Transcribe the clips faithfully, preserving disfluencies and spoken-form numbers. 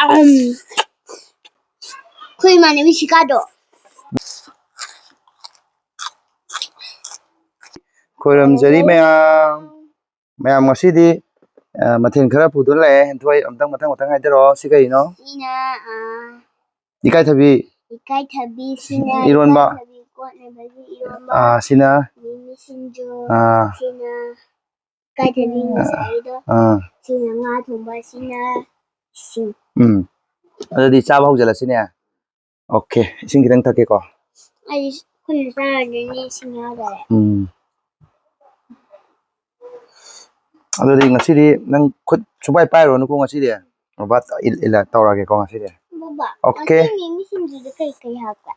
ꯑꯍꯝ꯫ ꯑꯩꯈꯣꯏ ꯏꯃꯥꯟꯅꯕꯤ ꯁꯤꯀꯥꯗꯣ꯫ ꯈꯣꯏꯔꯝꯖꯔꯤ ꯃꯌꯥꯝ꯫ ꯃꯌꯥꯝ ꯉꯁꯤꯗꯤ, ꯑ, ꯃꯊꯦꯜ ꯈꯔ ꯄꯨꯗꯨꯅ ꯂꯥꯛꯑꯦ꯫ ꯍꯦꯟꯊꯣꯏ, ꯑꯝꯇꯪ ꯃꯊꯪ ꯃꯊꯪ ꯍꯥꯏꯗꯔꯛꯑꯣ꯫ ꯁꯤ ꯀꯩꯅꯣ? ꯁꯤꯅ, ꯑ, ꯏꯀꯥꯏꯊꯕꯤ꯫ ꯏꯀꯥꯏꯊꯕꯤ, ꯁꯤꯅ ꯏꯔꯣꯟꯕ꯫ ꯏꯀꯥꯏꯊꯕꯤ ꯀꯣꯠꯅꯕꯒꯤ ꯏꯔꯣꯟꯕ꯫ ꯑ, ꯁꯤꯅ? ꯃꯤꯃꯤ ꯁꯤꯡꯖꯨ꯫ ꯑ꯫ ꯁꯤꯅ ꯏꯀꯥꯏꯊꯕꯤ ꯉꯁꯥꯏꯒꯤꯗꯣ꯫ ꯑ꯫ ꯁꯤꯅ ꯉꯥ ꯊꯣꯡꯕ, ꯁꯤꯅ ꯏꯁꯤꯡ꯫ ꯎꯝ꯫ ꯑꯗꯨꯗꯤ ꯆꯥꯕ ꯍꯧꯖꯤꯜꯂꯁꯤꯅꯦ꯫ ꯑꯣꯀꯦ, ꯏꯁꯤꯡ ꯈꯤꯇꯪ ꯊꯛꯀꯦꯀꯣ꯫ ꯑꯩ ꯈꯨꯠꯅ ꯆꯥꯔꯗꯣꯏꯅꯦ, ꯏꯁꯤꯡ ꯌꯥꯎꯗꯔꯦ꯫ ꯎꯝ꯫ ꯑꯗꯨꯗꯤ ꯉꯁꯤꯗꯤ ꯅꯪ ꯈꯨꯠ ꯁꯨꯡꯄꯥꯏ ꯄꯥꯏꯔꯨꯔꯅꯨꯀꯣ ꯉꯁꯤꯗꯤ꯫ ꯕꯕꯥ ꯏꯜ-, ꯏꯜꯂ ꯇꯧꯔꯒꯦꯀꯣ ꯉꯁꯤꯗꯤ꯫ ꯕꯕꯥ, ꯑꯣꯀꯦ꯫ ꯉꯁꯤ ꯃꯤꯃꯤ ꯁꯤꯡꯖꯨꯗ ꯀꯩ ꯀꯩ ꯍꯥꯞꯀꯦ?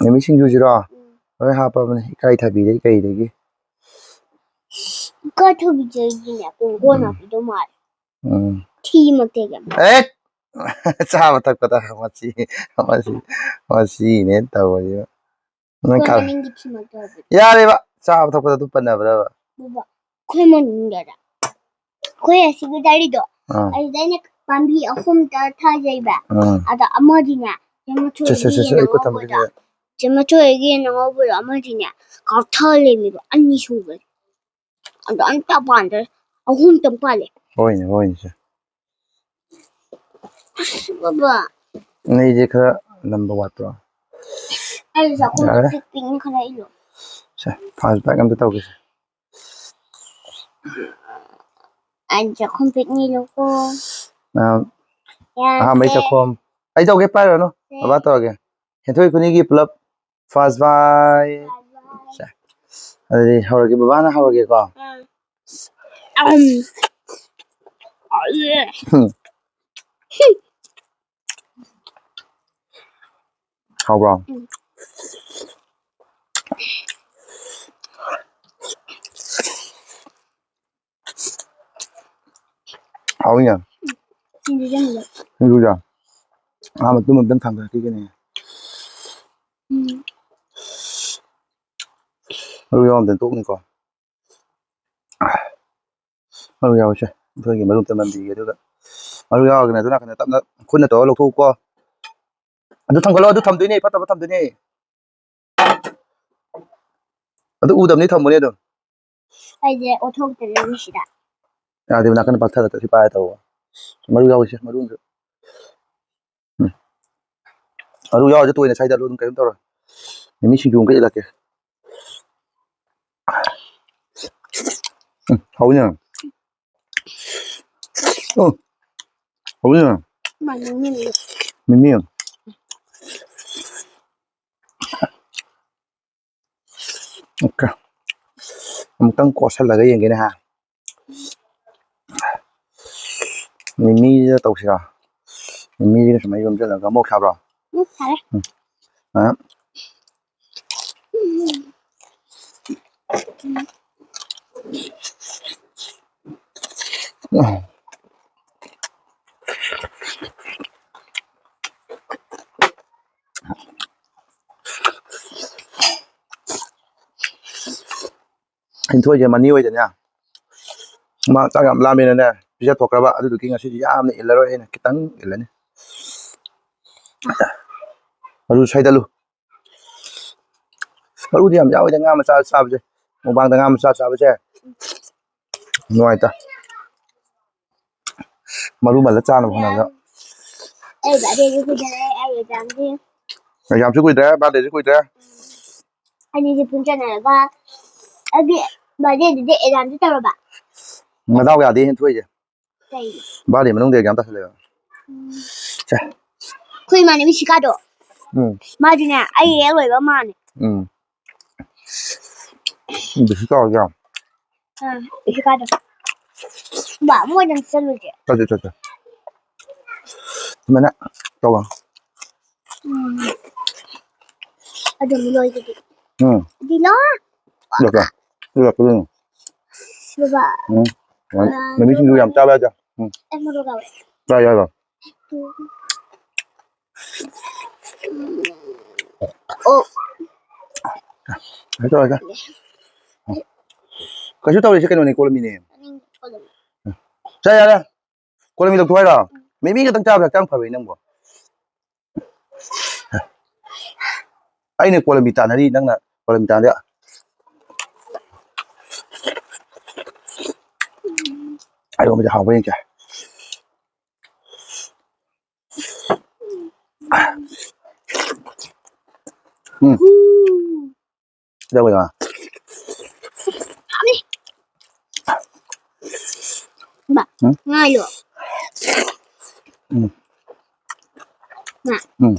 ꯃꯤꯃꯤ ꯁꯤꯡꯖꯨꯁꯤꯔꯣ? ꯎꯝ꯫ ꯂꯣꯏ ꯍꯥꯞꯄꯕꯅꯦ, ꯏꯀꯥꯏꯊꯕꯤꯗꯒꯤ ꯀꯩꯗꯒꯤ꯫ ꯏꯀꯥꯏꯊꯕꯤꯗꯒꯤꯅꯦ, ꯀꯣꯡꯒꯣꯟ ꯎꯝ꯫ ꯍꯥꯞꯄꯤꯗꯧ ꯃꯥꯜꯂꯦ꯫ ꯎꯝ꯫ ꯊꯤꯃꯛꯇꯒꯤ꯫ ꯑꯦ! ꯆꯥꯕ ꯊꯛꯄꯗ ꯃꯁꯤ, ꯃꯁꯤ, ꯃꯁꯤꯅꯦ ꯇꯧꯔꯤꯕ꯫ ꯅꯪ ꯑꯩꯈꯣꯏ ꯀ-, ꯃꯅꯤꯡꯒꯤ ꯊꯤꯃꯛꯇ ꯍꯥꯏꯕ꯫ ꯌꯥꯔꯦꯕ, ꯆꯥꯕ ꯊꯛꯄꯗ ꯑꯗꯨ ꯄꯟꯅꯕ꯭ꯔꯕ? ꯕꯕꯥ, ꯑꯩꯈꯣꯏ ꯃꯅꯤꯡꯗꯔ? ꯑꯩꯈꯣꯏ ꯑꯁꯤꯒꯤ ꯗꯥꯏꯔꯤꯗꯣ, ꯑꯥ꯫ ꯑꯗꯨꯗ ꯑꯩꯅ ꯄꯥꯝꯕꯤ ꯑꯍꯨꯝꯇ ꯊꯥꯖꯩꯕ꯫ ꯑꯥ꯫ ꯑꯗ ꯑꯃꯗꯤꯅꯦ, ꯆꯦ ꯃꯆꯨ ꯁꯦ, ꯁꯦ, ꯁꯦ, ꯌꯦꯟ ꯑꯩ ꯈꯨꯠ ꯊꯝꯕꯤꯒꯦ꯫ ꯑꯉꯧꯕꯗꯣ, ꯆꯦ ꯃꯆꯨ ꯍꯣꯏꯒꯤ ꯌꯦꯟ ꯑꯉꯧꯕꯗꯣ ꯑꯃꯗꯤꯅꯦ, ꯀꯥꯎꯊ ꯂꯩꯔꯝꯃꯤꯕ, ꯑꯅꯤ ꯁꯨꯕꯅꯤ꯫ ꯑꯗꯣ ꯑꯝꯇ ꯄꯥꯟꯗ꯭ꯔꯦ꯫ ꯑꯍꯨꯝꯇꯪ ꯄꯥꯜꯂꯦ꯫ ꯍꯣꯏꯅꯦ, ꯍꯣꯏꯅꯦ, ꯁꯦ꯫ ꯑꯁ, ꯕꯕꯥ꯫ ꯅꯩꯁꯦ ꯈꯔ ꯅꯝꯕ ꯋꯥꯠꯄ꯭ꯔꯣ? ꯑꯩ ꯆꯥꯛꯈꯨꯝꯗ ꯌꯥꯔꯦ꯫ ꯄꯤꯛ ꯄꯤꯛꯅ ꯈꯔ ꯏꯜꯂꯣ꯫ ꯁꯦ, ꯐꯥꯁ ꯕꯦꯛ ꯑꯝꯇ ꯇꯧꯒꯦꯁꯦ꯫ ꯑꯩ ꯆꯥꯛꯈꯨꯝ ꯄꯤꯛꯅ ꯏꯜꯂꯨꯀꯣ꯫ ꯑꯥ, ꯌꯥꯗꯦ꯫ ꯑꯍꯥꯟꯕꯩ ꯆꯥꯛꯈꯨꯝ꯫ ꯑꯩ ꯇꯧꯒꯦ, ꯄꯥꯏꯔꯨꯔꯅꯨ꯫ ꯁꯦ꯫ ꯕꯕꯥ ꯇꯧꯔꯒꯦ꯫ ꯍꯦꯟꯊꯣꯏ ꯈꯨꯅꯤꯒꯤ ꯄꯨꯂꯞ ꯐꯥꯁ ꯕꯥꯏ꯫ ꯐꯥꯁ ꯕꯥꯏ꯫ ꯁꯦ꯫ ꯑꯗꯨꯗꯤ ꯍꯧꯔꯒꯦ, ꯕꯕꯥꯅ ꯍꯧꯔꯒꯦꯀꯣ꯫ ꯑꯥ꯫ ꯑꯍꯝ꯫ ꯍꯨꯝ꯫ ꯍꯥꯎꯕ꯭ꯔꯣ? ꯎꯝ꯫ ꯍꯥꯎꯏꯅꯦ꯫ ꯁꯤꯡꯖꯨ ꯆꯥꯅꯤꯡꯕ꯫ ꯁꯤꯡꯖꯨꯗꯣ꯫ ꯑꯥ, ꯃꯇꯨꯝ ꯑꯝꯇꯪ ꯊꯥꯡꯒꯠꯈꯤꯒꯦꯅꯦ꯫ ꯎꯝ꯫ ꯃꯔꯨ ꯌꯥꯎꯔꯝꯗꯅ ꯇꯣꯛꯅꯤꯀꯣ꯫ ꯃꯔꯨ ꯌꯥꯎꯔꯤꯁꯦ ꯑꯩꯈꯣꯏꯒꯤ ꯃꯔꯨ ꯑꯝꯇ ꯅꯝꯕꯤꯒꯦ, ꯑꯗꯨꯒ ꯃꯔꯨ ꯌꯥꯎꯔꯒꯅ ꯑꯗꯨ ꯅꯥꯀꯟꯗ ꯇꯞꯅ ꯈꯨꯠꯅ ꯇꯧꯔꯒ ꯂꯧꯊꯣꯛꯎꯀꯣ꯫ ꯑꯗꯨ ꯊꯝꯒꯠꯂꯣ, ꯑꯗꯨ ꯊꯝꯗꯣꯏꯅꯦ, ꯐꯠꯇꯕ ꯊꯝꯗꯣꯏꯅꯦ꯫ ꯑꯗꯨ ꯎꯗꯕꯅꯤ, ꯊꯝꯃꯨꯅꯦ ꯑꯗꯨꯝ꯫ ꯑꯩꯁꯦ ꯑꯣꯠꯊꯣꯛꯇ꯭ꯔꯦ ꯁꯤꯗ꯫ ꯌꯥꯗꯦꯕ, ꯅꯥꯀꯟꯗ ꯄꯥꯛꯊꯔꯒ ꯁꯤ ꯄꯥꯏꯔ ꯇꯧꯕ꯫ ꯃꯔꯨ ꯌꯥꯎꯔꯤꯁꯦ, ꯃꯔꯨ ꯑꯝꯁꯨ꯫ ꯎꯝ꯫ ꯃꯔꯨ ꯌꯥꯎꯔꯤꯁꯦ ꯇꯣꯏꯅ ꯁꯥꯏꯗꯠꯂꯨ, ꯑꯗꯨꯝ ꯀꯩꯅꯣ ꯇꯧꯔꯣꯏ꯫ ꯃꯤꯃꯤ ꯁꯤꯡꯖꯨ ꯑꯃ ꯀꯛꯏ ꯂꯥꯛꯀꯦ꯫ ꯎꯝ, ꯍꯥꯎꯋꯤꯅꯦ꯫ ꯎꯝ, ꯍꯥꯎꯋꯤꯅꯦ꯫ ꯃꯥꯅꯦ, ꯃꯤꯃꯤ꯫ ꯃꯤꯃꯤ꯫ ꯑꯣꯀꯦ꯫ ꯑꯃꯨꯛꯇꯪ ꯀꯣꯠꯁꯜꯂꯒ ꯌꯦꯡꯒꯦꯅꯦ, ꯍꯥ꯫ ꯃꯤꯃꯤꯁꯤꯗ ꯇꯧꯁꯤꯔꯣ? ꯃꯤꯃꯤꯁꯤꯅ ꯁꯨꯃꯥꯏꯅ ꯌꯣꯝꯁꯤꯜꯂꯒ ꯑꯃꯨꯛ ꯁꯥꯕ꯭ꯔꯣ? ꯎꯝ, ꯁꯥꯔꯦ꯫ ꯎꯝ꯫ ꯑ꯫ ꯍꯦꯟꯊꯣꯏꯁꯦ ꯃꯅꯤ ꯑꯣꯏꯗꯅꯦ, ꯃꯥ ꯆꯥꯛ ꯌꯥꯝ ꯂꯥꯝꯃꯦꯅꯅꯦ, ꯄꯤꯖꯊꯣꯛꯈ꯭ꯔꯕ꯫ ꯑꯗꯨꯗꯨꯒꯤ ꯉꯁꯤꯗꯤ ꯌꯥꯝꯅ ꯏꯜꯂꯔꯣꯏ, ꯑꯩꯅ ꯈꯤꯇꯪ ꯏꯜꯂꯅꯤ꯫ ꯃꯔꯨ ꯁꯥꯏꯗꯠꯂꯨ꯫ ꯃꯔꯨꯗꯤ ꯌꯥꯝ ꯌꯥꯎꯋꯤꯗ, ꯉꯥ ꯃꯆꯥ ꯆꯥꯕꯁꯦ, ꯃꯨꯛꯕꯥꯡꯗ ꯉꯥ ꯃꯆꯥ ꯆꯥꯕꯁꯦ ꯅꯨꯡꯉꯥꯏꯇ꯫ ꯃꯔꯨ ꯃꯜꯂ ꯆꯥꯅꯕ ꯍꯣꯠꯅꯕꯗ꯫ ꯑꯩ ꯕꯥꯔꯗꯦꯁꯨ ꯀꯨꯏꯗꯔꯦ, ꯑꯩ ꯑꯦꯛꯖꯥꯝꯁꯤ꯫ ꯑꯦꯛꯖꯥꯝꯁꯨ ꯀꯨꯏꯗ꯭ꯔꯦ, ꯕꯥꯔꯗꯦꯁꯨ ꯀꯨꯏꯗ꯭ꯔꯦ꯫ ꯑꯅꯤꯁꯦ ꯄꯨꯟꯁꯤꯟꯅꯔꯒ, ꯑꯩꯗꯤ ꯕꯥꯔꯗꯦꯗꯨꯗꯤ ꯑꯦꯛꯖꯥꯝꯁꯨ ꯇꯧꯔꯕ꯫ ꯃꯗꯥꯎ ꯌꯥꯗꯦ ꯍꯦꯟꯊꯣꯏꯁꯦ꯫ ꯀꯩꯒꯤ? ꯕꯥꯔꯗꯦ ꯃꯅꯨꯡꯗ ꯑꯦꯛꯖꯥꯝ ꯇꯥꯁꯜꯂꯦꯕ꯫ ꯎꯝ꯫ ꯁꯦ꯫ ꯑꯩꯈꯣꯏ ꯏꯃꯥꯟꯅꯕꯤ ꯁꯤꯀꯥꯗꯣ꯫ ꯎꯝ꯫ ꯃꯥꯗꯤꯅꯦ, ꯑꯩ ꯍꯦꯛ ꯂꯣꯏꯕ ꯃꯥꯅꯦ꯫ ꯎꯝ꯫ ꯕꯤꯁꯤ ꯇꯧꯔꯒꯦ꯫ ꯑꯥ, ꯁꯤꯀꯥꯗꯣ꯫ ꯕꯥ, ꯃꯣꯏꯗ ꯑꯝꯇ ꯆꯠꯂꯨꯁꯦ꯫ ꯆꯠꯁꯦ, ꯆꯠꯁꯦ꯫ ꯁꯨꯃꯥꯏꯅ ꯇꯧꯔꯣ꯫ ꯎꯝ꯫ ꯑꯗꯨꯝ ꯂꯣꯏꯗꯗꯤ꯫ ꯎꯝ꯫ ꯑꯗꯨꯗꯤ ꯂꯣꯏ꯫ ꯂꯣꯏꯔꯦ꯫ ꯂꯣꯏꯔꯦ, ꯂꯣꯏꯔꯦ꯫ ꯕꯕꯥ꯫ ꯎꯝ꯫ ꯑꯥ, ꯅꯨꯃꯤꯠꯁꯤꯡꯖꯨ ꯌꯥꯝ ꯆꯥꯕ ꯌꯥꯗꯦ꯫ ꯎꯝ꯫ ꯑꯩ ꯃꯣꯔꯣꯛ ꯌꯥꯎꯋꯦ꯫ ꯆꯥ ꯌꯥꯔꯣꯏ꯫ ꯑꯣ꯫ ꯀꯩꯁꯨ ꯇꯧꯔꯣꯏꯗ꯫ ꯀꯩꯁꯨ ꯇꯧꯔꯣꯏꯁꯦ, ꯀꯩꯅꯣꯅꯦ, ꯀꯣꯂꯝꯃꯤꯅꯦ꯫ ꯆꯥ ꯌꯥꯔꯦ꯫ ꯀꯣꯂꯝꯅꯤ ꯂꯧꯊꯣꯛ ꯍꯥꯏꯔꯣ? ꯃꯤꯃꯤ ꯈꯛꯇꯪ ꯆꯥꯕꯗ ꯍꯛꯆꯥꯡ ꯐꯔꯣꯏ ꯅꯪꯕꯣ꯫ ꯑꯩꯅ ꯀꯣꯂꯝꯅꯤ ꯇꯥꯟꯅꯔꯤ, ꯅꯪꯅ ꯀꯣꯂꯝꯅꯤ ꯇꯥꯟꯅꯗꯦ꯫ ꯑꯩꯔꯣꯝꯕꯗꯤ ꯍꯥꯎꯕ꯭ꯔꯥ ꯌꯦꯡꯒꯦ꯫ ꯎꯝ꯫ ꯀꯩꯗꯧꯕꯩꯅꯣ? ꯕꯥ, ꯎꯝ? ꯉꯥꯏꯌꯣ꯫ ꯎꯝ꯫ ꯉꯥ꯫ ꯎꯝ꯫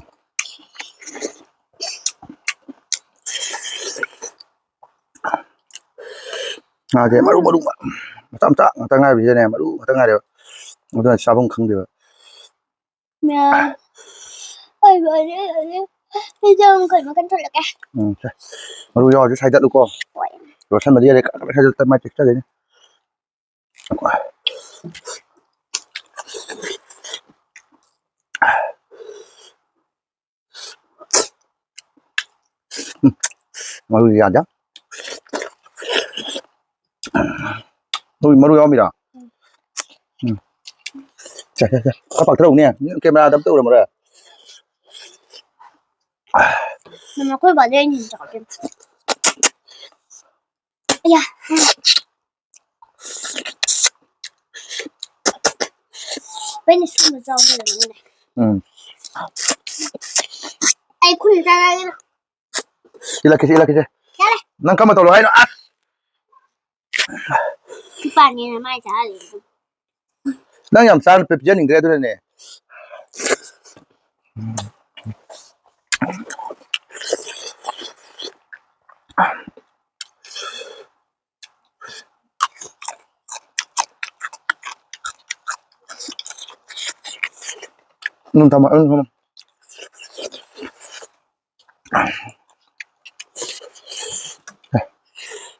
ꯉꯥꯁꯦ ꯃꯔꯨ ꯃꯔꯨ ꯃꯆꯥ ꯃꯆꯥ ꯉꯥꯛꯇ ꯉꯥꯏꯕꯁꯤꯗꯅꯦ, ꯃꯔꯨ ꯉꯥꯛꯇ ꯉꯥꯏꯔꯦꯕ꯫ ꯑꯗꯨꯅ ꯆꯥꯐꯝ ꯈꯪꯗꯦꯕ꯫ ꯃꯌꯥꯝ꯫ ꯑꯩ ꯂꯣꯏꯔꯦ, ꯂꯣꯏꯔꯦ꯫ ꯑꯩ ꯆꯥꯐꯝ ꯀꯩꯅꯣ ꯀꯟꯊꯣꯛꯂꯛꯀꯦ꯫ ꯎꯝ, ꯁꯦ꯫ ꯃꯔꯨ ꯌꯥꯎꯔꯁꯨ ꯁꯥꯏꯗꯠꯂꯨꯀꯣ꯫ ꯍꯣꯏ꯫ ꯌꯣꯠꯁꯟꯕꯗꯤ ꯌꯥꯔꯦ, ꯀꯛ ꯀꯛ ꯁꯥꯏꯗꯠꯇ ꯃꯥꯏ ꯇꯦꯛꯆꯗꯣꯏꯅꯦ꯫ ꯎꯝ, ꯃꯔꯨ ꯌꯥꯗꯦ꯫ ꯃꯔꯨ, ꯃꯔꯨ ꯌꯥꯎꯔꯝꯃꯤꯔꯣ? ꯎꯝ꯫ ꯁꯦ, ꯁꯦ, ꯁꯦ꯫ ꯈꯔ ꯄꯥꯛꯊꯔꯛꯎꯅꯦ꯫ ꯀꯦꯃꯦꯔꯥꯗ ꯑꯝꯇ ꯎꯔꯝꯃꯔꯣꯏ꯫ ꯃꯃꯥ, ꯑꯩꯈꯣꯏ ꯕꯥꯗꯤ ꯑꯩꯅ ꯍꯦꯟꯅ ꯆꯥꯎꯗꯣꯏꯅꯤ꯫ ꯑꯌꯥ꯫ ꯑꯩꯅ ꯁꯨꯝꯕ ꯆꯥꯎ ꯂꯩꯔꯝꯃꯤꯅꯦ꯫ ꯎꯝ꯫ ꯑꯩ ꯈꯨꯠꯅ ꯆꯥꯔꯒꯦ꯫ ꯏꯜꯂꯛꯀꯦꯁꯦ, ꯏꯜꯂꯛꯀꯦꯁꯦ꯫ ꯌꯥꯔꯦ꯫ ꯅꯪ ꯀꯔꯝꯕ ꯇꯧꯔꯣ ꯍꯥꯏꯅꯣ? ꯑꯁ! ꯁꯤ ꯄꯥꯟꯅꯦꯅ ꯃꯥꯏ ꯆꯥꯍꯜꯂꯦ꯫ ꯅꯪ ꯌꯥꯝ ꯆꯥꯅ ꯄꯤꯖꯅꯤꯡꯗ꯭ꯔꯦ ꯑꯗꯨꯅꯅꯦ꯫ ꯎꯝ, ꯊꯝꯃꯣ, ꯎꯝ, ꯊꯝꯃꯣ꯫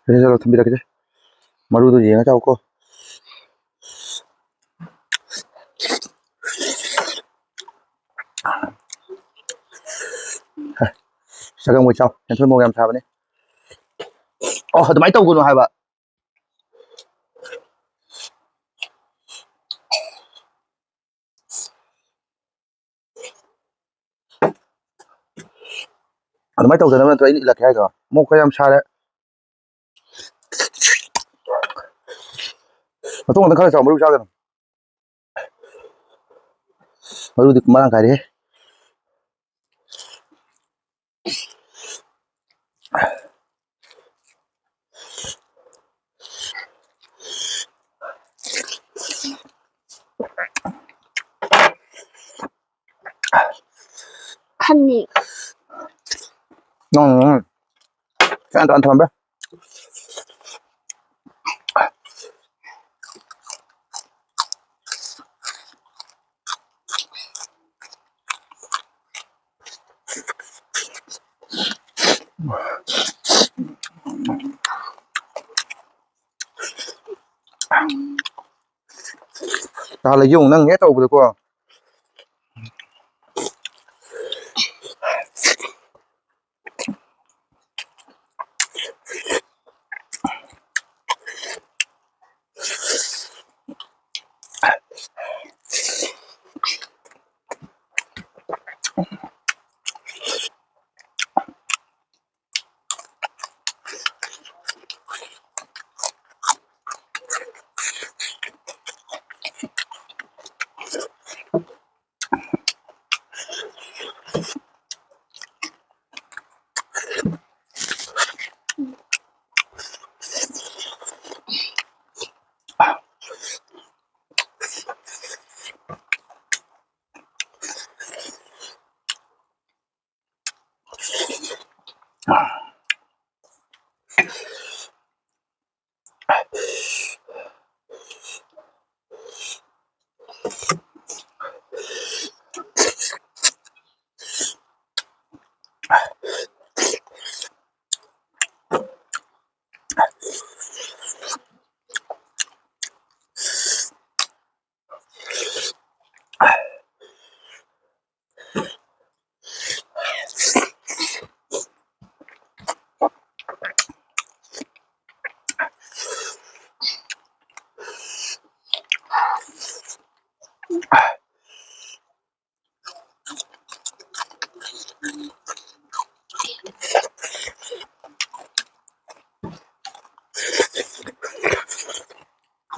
ꯁꯤꯗ ꯆꯠꯂꯣ, ꯊꯝꯕꯤꯔꯛꯀꯦꯁꯦ꯫ ꯃꯔꯨꯗꯣ ꯌꯦꯡꯉ ꯆꯥꯎꯀꯣ꯫ ꯁꯒꯪ ꯃꯣꯏ ꯆꯥꯎ, ꯍꯦꯟꯊꯣꯏ ꯃꯣꯔꯣꯛ ꯌꯥꯝ ꯁꯥꯕꯅꯦ꯫ ꯑꯣ, ꯑꯗꯨꯃꯥꯏꯅ ꯇꯧꯒꯅꯨ ꯍꯥꯏꯕ꯫ ꯑꯗꯨꯃꯥꯏꯅ ꯇꯧꯗꯅꯕ ꯅꯠꯇ꯭ꯔꯣ ꯑꯩꯅ ꯏꯜꯂꯛꯀꯦ ꯍꯥꯏꯗꯣ? ꯃꯣꯛ ꯈꯔ ꯌꯥꯝ ꯁꯥꯔꯦ꯫ ꯃꯇꯨꯡ ꯑꯃꯗ ꯈꯔ ꯆꯥꯎ, ꯃꯔꯨ ꯆꯥꯒꯅꯨ꯫ ꯃꯔꯨꯗꯤ ꯃꯔꯥꯡ ꯀꯥꯏꯔꯦꯍꯦ꯫ ꯈꯟꯅꯤ꯫ ꯅꯪ, ꯅꯪ ꯁꯦꯔꯥꯟ ꯇꯨꯔꯥꯟ ꯊꯝꯃꯝꯕ꯫ ꯇꯥꯍꯜꯂꯒꯦ ꯌꯦꯡꯉꯨ ꯅꯪ ꯍꯦꯛ ꯇꯧꯕꯗꯀꯣ꯫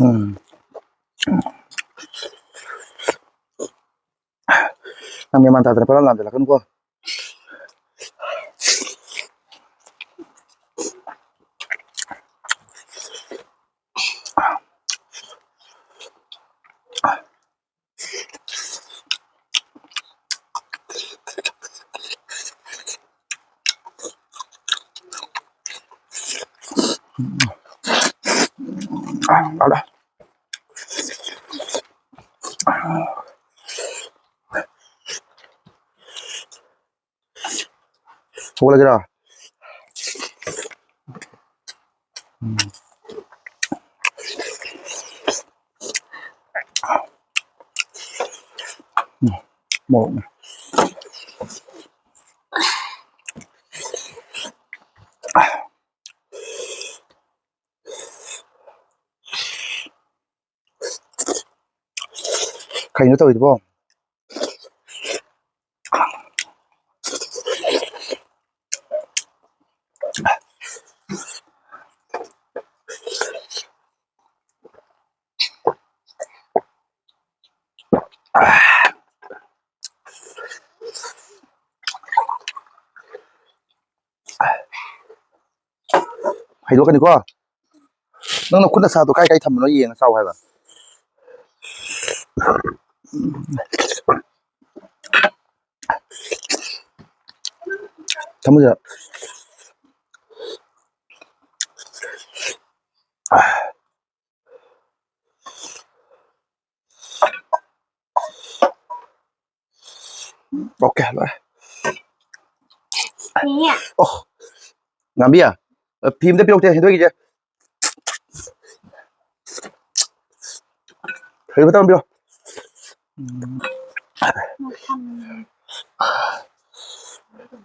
ꯎꯝ꯫ ꯅꯪ ꯃꯦꯟ ꯃꯥꯟ ꯇꯥꯗꯅ ꯄꯪꯂꯥꯝ ꯂꯥꯝꯖꯜꯂꯛꯀꯅꯨꯀꯣ꯫ ꯍꯧꯒꯠꯂꯒꯦꯔꯣ? ꯎꯝ꯫ ꯎꯝ꯫ ꯃꯣꯔꯣꯛꯅꯦ꯫ ꯀꯩꯅꯣ ꯇꯧꯔꯤꯗꯨꯕꯣ? ꯍꯩꯗꯣꯛꯀꯅꯤꯀꯣ꯫ ꯅꯪ ꯅꯈꯨꯠ ꯅꯁꯥꯗꯣ ꯀꯥꯏ ꯀꯥꯏ ꯊꯝꯕꯅꯣ ꯌꯦꯡꯉ ꯆꯥꯎ ꯍꯥꯏꯕ꯫ ꯊꯝꯃꯨꯁꯤꯔ? ꯑꯣꯀꯦ, ꯂꯣꯏꯔꯦ꯫ ꯅꯦꯅꯦ꯫ ꯑꯣ, ꯉꯥꯝꯕꯤ, ꯐꯤ ꯑꯝꯇ ꯄꯤꯔꯛꯎꯁꯦ, ꯍꯦꯟꯗꯣꯛꯈꯤꯁꯦ꯫ ꯍꯩꯕ ꯇꯝꯕꯤꯔꯣ꯫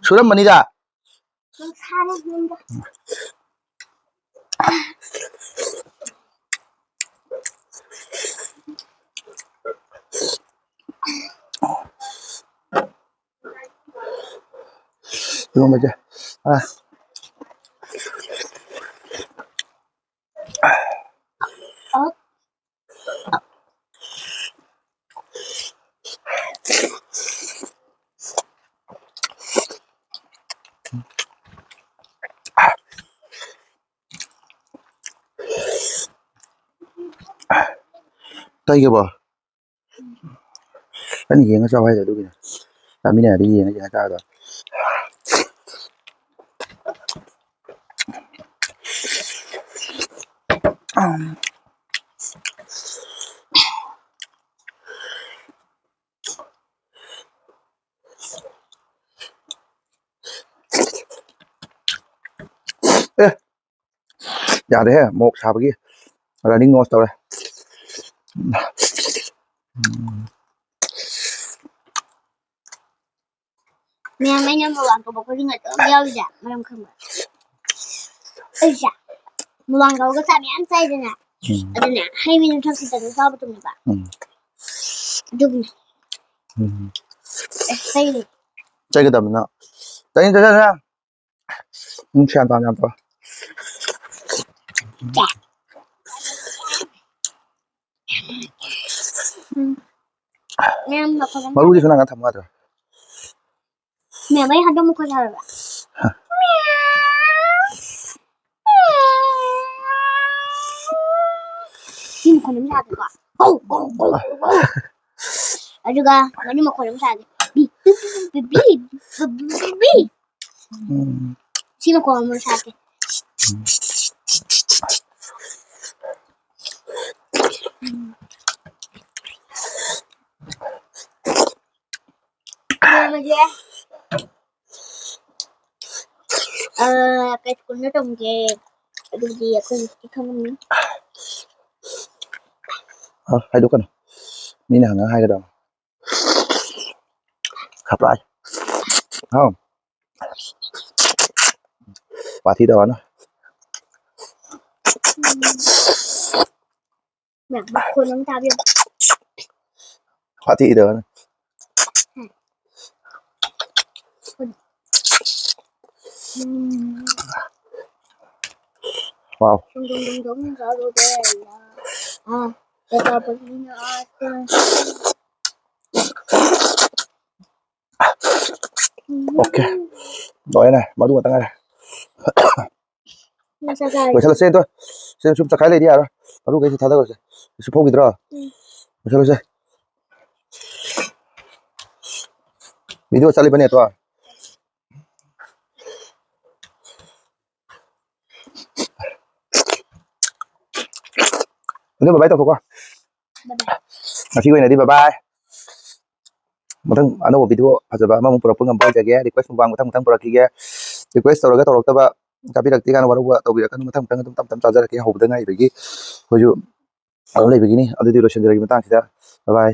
ꯁꯨꯔꯝꯃꯅꯤꯗ꯫ ꯏꯔꯣꯝꯕꯁꯦ꯫ ꯑ꯫ ꯀꯩꯒꯤꯕꯣ? ꯑꯩꯅ ꯌꯦꯡꯉ ꯆꯥꯎ ꯍꯥꯏꯗꯣ ꯑꯗꯨꯒꯤꯅꯦ꯫ ꯆꯥꯃꯤꯟꯅꯔꯗꯤ ꯌꯦꯡꯉ ꯌꯦꯡꯉ ꯆꯥꯒꯗꯕ꯫ ꯑꯦ, ꯌꯥꯔꯦꯍꯦ, ꯃꯣꯔꯣꯛ ꯁꯥꯕꯒꯤ running nose ꯇꯧꯔꯦ꯫ ꯎꯝ꯫ ꯃꯌꯥꯝ, ꯑꯩꯅ ꯃꯣꯔꯣꯛ ꯀꯧꯕ ꯈꯨꯗꯤꯡ ꯑꯗꯨꯝ ꯌꯥꯎꯔꯤꯁꯦ ꯃꯔꯝ ꯈꯪꯕ꯭ꯔꯥ? ꯑꯩꯁꯦ ꯃꯣꯔꯣꯛ ꯀꯧꯕꯒ ꯆꯥꯛ ꯃꯌꯥꯝ ꯆꯥꯏꯗꯅ, ꯎꯝ꯫ ꯑꯗꯨꯅꯦ ꯍꯩ ꯃꯍꯤ ꯊꯛꯄꯗ ꯑꯗꯨꯝ ꯆꯥꯕ ꯇꯨꯝꯃꯦꯕ꯫ ꯎꯝ꯫ ꯑꯗꯨꯒꯤꯅꯦ꯫ ꯎꯝ꯫ ꯑꯦ, ꯍꯩꯅꯦ꯫ ꯆꯩꯒꯗꯕꯅꯤꯅ꯫ ꯆꯩꯅꯤ, ꯆꯩꯅꯤ, ꯆꯩꯅꯤ꯫ ꯎꯝ, ꯁꯦꯔꯥꯟ ꯇꯨꯔꯥꯟ ꯌꯥꯝ ꯇꯧꯔꯦ꯫ ꯎꯝ꯫ ꯃꯌꯥꯝ ꯃꯈꯣꯟ ꯑꯃ ꯃꯔꯨꯗꯤ ꯁꯣꯝ ꯅꯥꯀꯟ ꯊꯝꯃꯨ ꯌꯥꯗ꯭ꯔꯣ? ꯃꯌꯥꯝ ꯑꯩ ꯍꯟꯗꯛ ꯃꯈꯣꯟ ꯁꯥꯔꯕ? ꯍꯥ꯫ ꯁꯤ ꯃꯈꯣꯟ ꯑꯃ ꯁꯥꯒꯦꯀꯣ꯫ ꯀꯧ, ꯀꯧ, ꯀꯧ, ꯀꯧ꯫ ꯑꯗꯨꯒ ꯉꯥꯅꯨ ꯃꯈꯣꯟ ꯑꯃ ꯁꯥꯒꯦ꯫ ꯕꯤ, ꯕꯤ, ꯕꯤ꯫ ꯎꯝ꯫ ꯁꯤ ꯃꯈꯣꯟ ꯑꯃ ꯁꯥꯒꯦ꯫ ꯎꯝ꯫ ꯃꯌꯥꯝ ꯑꯁꯦ, ꯑ, ꯀꯩ ꯁ꯭ꯀꯨꯜꯗ ꯇꯝꯒꯦ? ꯑꯗꯨꯗꯤ ꯑꯩꯈꯣꯏ ꯍꯧꯖꯤꯛꯇꯤ ꯈꯪꯉꯝꯅꯤ꯫ ꯑ, ꯍꯥꯏꯗꯣꯛꯀꯅꯨ꯫ ꯃꯤꯅ ꯍꯪꯉ ꯍꯥꯏꯒꯗꯕ꯫ Surprise꯫ ꯍꯥꯎ꯫ ꯋꯥꯊꯤ ꯇꯧꯔꯅꯨ꯫ ꯃꯌꯥꯝ ꯃꯈꯣꯟ ꯑꯃ ꯇꯥꯕꯤꯌꯨ꯫ ꯋꯥꯊꯤ ꯇꯧꯔꯅꯨ꯫ ꯎꯝ꯫ Wow꯫ ꯗꯨꯡ ꯗꯨꯡ ꯗꯨꯡ ꯗꯨꯡ ꯇꯧꯔꯨꯕ ꯌꯥꯏꯅ꯫ ꯑꯥ, ꯄꯦꯄꯥ ꯄꯦꯄꯤꯅ ꯑꯥ, Okay꯫ ꯂꯣꯏꯔꯦ, ꯃꯔꯨ ꯉꯥꯛꯇ ꯉꯥꯏꯔꯦ꯫ ꯉꯁꯥꯏ ꯂꯣꯏꯁꯜꯂꯁꯦ ꯑꯗꯣ꯫ ꯁꯤꯗ ꯁꯨꯝ ꯆꯈꯥꯏ ꯂꯩꯗꯤ ꯌꯥꯔꯣꯏ꯫ ꯃꯔꯨꯈꯩꯁꯦ ꯊꯥꯗꯈ꯭ꯔꯁꯦ꯫ ꯀꯩꯁꯨ ꯐꯧꯈꯤꯗ꯭ꯔꯣ? ꯂꯣꯏꯁꯜꯂꯨꯁꯦ꯫ ꯚꯤꯗꯤꯑꯣ ꯆꯠꯂꯤꯕꯅꯦ ꯇꯣ꯫ ꯑꯗꯨ ꯕꯕꯥꯏ ꯇꯧꯊꯣꯛꯀꯣ꯫ ꯉꯁꯤꯒꯤ ꯑꯣꯏꯅꯗꯤ ꯕꯕꯥꯏ꯫ ꯃꯊꯪ ꯑꯅꯧꯕ ꯚꯤꯗꯤꯑꯣ ꯐꯖꯕ ꯑꯃꯃꯨꯛ ꯄꯨꯔꯛꯄ ꯉꯝꯕ ꯑꯣꯏꯖꯒꯦ꯫ ꯔꯤꯀ꯭ꯋꯦꯁ ꯃꯨꯛꯕꯥꯡ ꯃꯊꯪ ꯃꯊꯪ ꯄꯨꯔꯛꯈꯤꯒꯦ꯫ ꯔꯤꯀ꯭ꯋꯦꯁ ꯇꯧꯔꯒ ꯇꯧꯔꯛꯇꯕ ꯀꯥꯕꯤꯔꯛꯇꯦ ꯀꯥꯏꯅ ꯋꯥꯔꯧꯕ ꯇꯧꯕꯤꯔꯛꯀꯅꯨ꯫ ꯃꯊꯪ ꯃꯊꯪ ꯑꯗꯨꯝ ꯇꯞ ꯇꯞ ꯆꯥꯖꯔꯛꯀꯦ꯫ ꯍꯧꯕꯗ ꯉꯥꯏꯔꯤꯕꯒꯤ ꯑꯩꯈꯣꯏꯁꯨ ꯑꯗꯨꯝ ꯂꯩꯕꯒꯤꯅꯤ꯫ ꯑꯗꯨꯗꯤ ꯂꯣꯏꯁꯤꯟꯖꯔꯒꯦ ꯃꯇꯥꯡꯁꯤꯗ꯫ ꯕꯕꯥꯏ꯫